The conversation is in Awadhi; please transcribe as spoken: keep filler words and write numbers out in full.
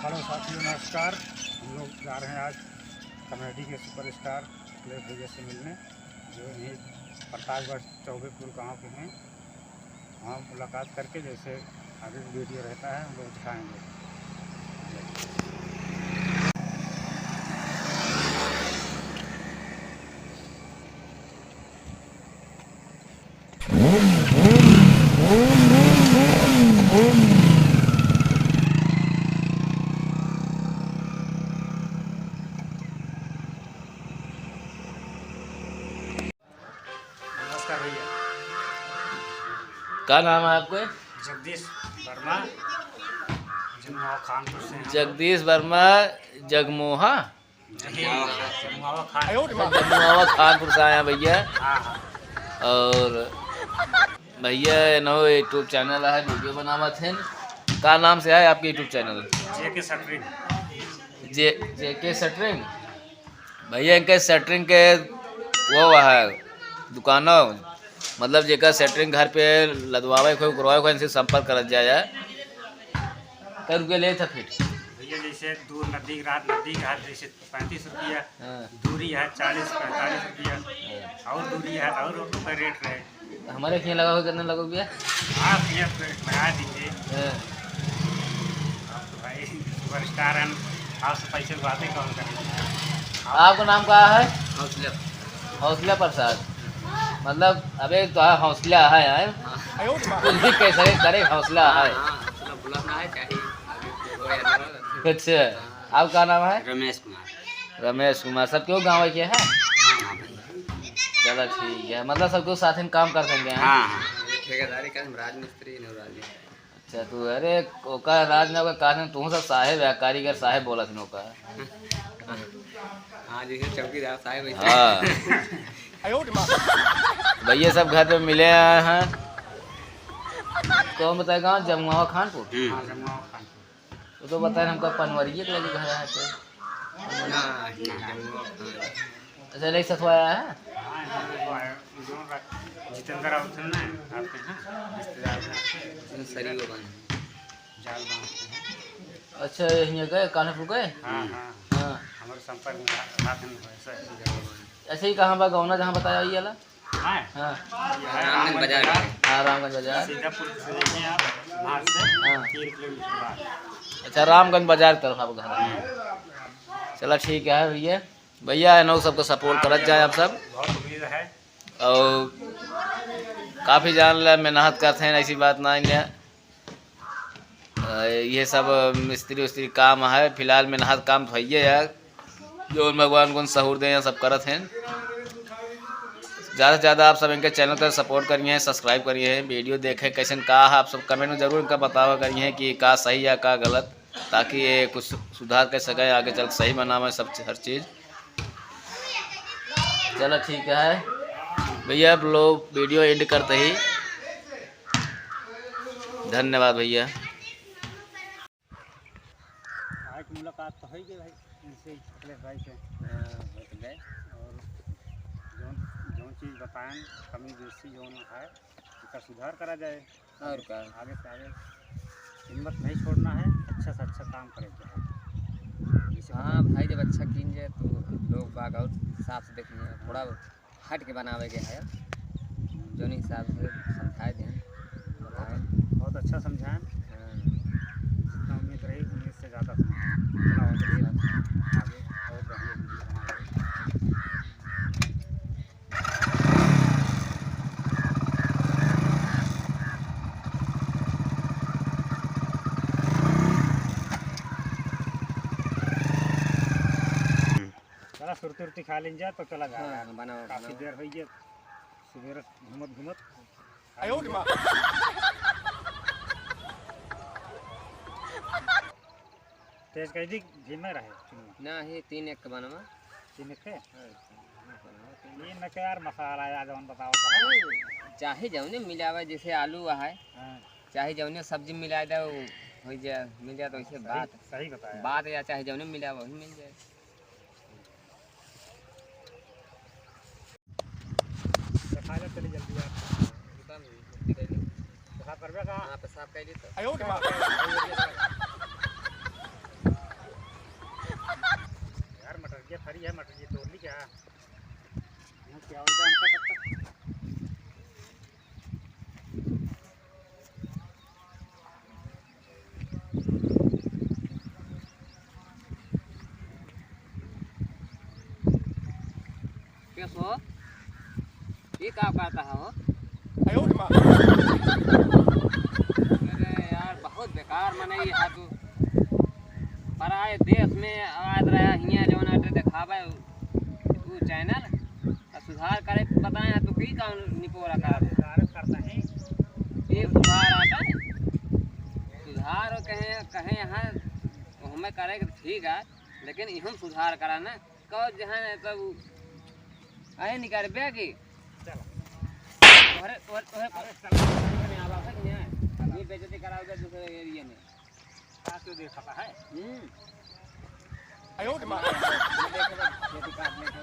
हेलो साथियों, नमस्कार। हम लोग जा रहे हैं आज कॉमेडी के सुपरस्टार अखिलेश भैया से मिलने, जो यहीं प्रतापगढ़ चौबेपुर गांव के हैं। वहाँ मुलाकात करके जैसे आगे वीडियो रहता है, हम लोग दिखाएंगे। नमस्कार भैया। का नाम है आपके? जगदीश वर्मा, जगमोहा खानपुर से हैं। जगदीश वर्मा, जगमोहा? नहीं, जगमोहा खान। अच्छा, जगमोहा खानपुर से आया भैया। हाँ, हाँ। और भैया, इन्हों YouTube चैनल है, वीडियो बनावत हैं। का नाम से है आपके YouTube चैनल? जेके शटरिंग। जे, जेके शटरिंग। भैया, इनके शटरिंग के वो है दुकानो, मतलब जेकर शटरिंग घर पे लदवावे को, उकरवावे को, इनसे संपर्क करत जाए जाए। कै रुपया लेत है फीट? भैया, जैसे दूर नजदीक, रात नजदीक है, जैसे पैंतीस रुपया, हाँ। दूरी है चालीस पैंतालीस रुपया, हाँ। और दूरी है तो और रुपये रेट रहे। हमारे यहाँ लगा हो, कितना लगा भैया? आप ये तो लगा दीजिए। हाँ। आप तो भाई सुपरस्टार हैं, आपसे पैसे की बातें कौन करेंगे? आपका नाम का है? हौसला। हौसला प्रसाद। मतलब, अबे तो हौसला है, है? हाँ। कुछ भी कह सके, करे, हौसला है। हाँ, हौसला बुलंद है, चाहे आगे कोई हो या ना हो। अच्छा, हाँ। आपका नाम है? रमेश कुमार। रमेश कुमार, सब क्यों गाँव के हैं? हाँ, हाँ, भाई। चलो, ठीक है, मतलब, सब क्यों साथ में काम कर सकेंगे, हैं? हाँ, हाँ, ये ठेकेदारी का हम राजमिस्त्री, इन्हों राजमिस्त्री। अच्छा, तू, अरे, ओका राज ना, ओका कारण तू सब साहेब है, कारीगर साहेब बोला थी ओका। हाँ, जैसे चौकीदार साहेब वैसे। हाँ। भैया सब घर पे मिले आए हैं। कौन बताए गाँव? जमुआवा खानपुर? हम्म। हाँ, जमुआवा खानपुर। वो तो बताए हमका पनवरिये के लगे घर है तो। ना, ना, जमुआवा खानपुर। अच्छा, नहीं सतवाया है? हाँ, यहाँ पे वो है, जो रा-, जितेंद्र आवत है ना, आपके यहाँ, रिश्तेदार में आपके। सरी वो बने। जाल बांधते हैं। अच्छा, यहीं गए, कानपुर गए? हाँ, हाँ। हाँ। हमारे संपर्क में रहा, रहा था ना, ऐसा है। ऐसे ही कहाँ बा गौना, जहाँ बताया ये वाला? हाँ। हाँ। ये है रामगंज बाजार। हाँ, रामगंज बाजार। सीधा पुल से लेके आप वहाँ से हाँ। तीन किलोमीटर बाद। अच्छा, रामगंज बाजार की तरफ आपका घर है। हम्म। चला, ठीक है भैया। भैया, इन्हों सबको सपोर्ट करत जाए आप सब। बहुत उम्मीद है। और काफ़ी जान ला मेहनत करते हैं, ऐसी बात ना है। अ, ये सब मिस्त्री उस्त्री काम है, फिलहाल मेहनत काम तो है ही है। जो भगवान को सहूर दे, सब करत हैं। ज़्यादा से ज़्यादा आप सब इनके चैनल का सपोर्ट करिए, सब्सक्राइब करिए, वीडियो देखें कैसन का है, आप सब कमेंट में ज़रूर इनका बतावा करिए कि का सही या का गलत, ताकि ये कुछ सुधार कर सके, आगे चल के सही बनावे सब च-, हर चीज़। चलो ठीक है भैया, अब लोग वीडियो एंड करते ही धन्यवाद भैया। आज मुलाकात तो हो ही गई भाई, इनसे, अखिलेश भाई से। हाँ, हो तो गए। और जौन, जौन चीज़ बताएं, कमी बेसी जौन है, उसका सुधार करा जाए। और का? आगे से आगे हिम्मत नहीं छोड़ना है, अच्छा से अच्छा काम करे के है। जैसे हाँ भाई, जब अच्छा कीन जाए तो लोग बाग और साफ से देखेंगे, थोड़ा हट के बनावे के है, जौन हिसाब से समझाए दें, बताएं। बहुत अच्छा समझाएं। हाँ। जितना उम्मीद रही, उम्मीद से ज़्यादा समझाएं। चला, और चलिए, आगे और बढ़िया वीडियो बनाएंगे। चला, सुरती उरती खा लीन जा, तो चला जा। हाँ, बनाओ, काफी बनाओ। देर हो गई, सुबेरे घूमत घूमत। आयो रे माँ। तेज कह दी, घी में रहे। ना ही तीन एक के बनवा। तीन एक के? हाँ, तीन एक बनवा, तीन ये न के यार मसाला या जौन बताओ तो। चाहे जौने मिलावे, जैसे आलू है, हाँ। चाहे जौने सब्जी मिला दे, वो हो जाए, मिल जाए तो वैसे सही, बात। सही बताया। बात या चाहे जौने मिलावे, वही मिल जाए। देखा ले, चली जल्दी यार। दुकान में, पेशाब करबे का? हाँ, पेशाब कर ली तो। आयो रे बाप। हरी है मटर, ये तोड़ ली क्या? यहाँ क्या हो गया हमका तब तक? कैसे हो? ये का कहता है हो? अरे यार, बहुत बेकार मनई है तू। पराए देश में आत रहा, हियाँ जौन आटे देखावे उ चैनल, आ सुधार करे बताए, तू की काम निपोरा करत है? सुधार करता है। ये सुधार आता है? सुधार कहे, कहे यहाँ हमें करे के ठीक है, लेकिन इहम सुधार करा ना। कहो जहाँ है तब आए निकाल बे की। चलो। तोहरे, तोहरे, तोहरे, अरे चलो, नहीं आवा है कि नहीं आए? ये बेइज्जती कराओगे दूसरे एरिया में। का तू देखता है? हम्म। आयो रे माँ। ये देख ले, खेती काट ले, तो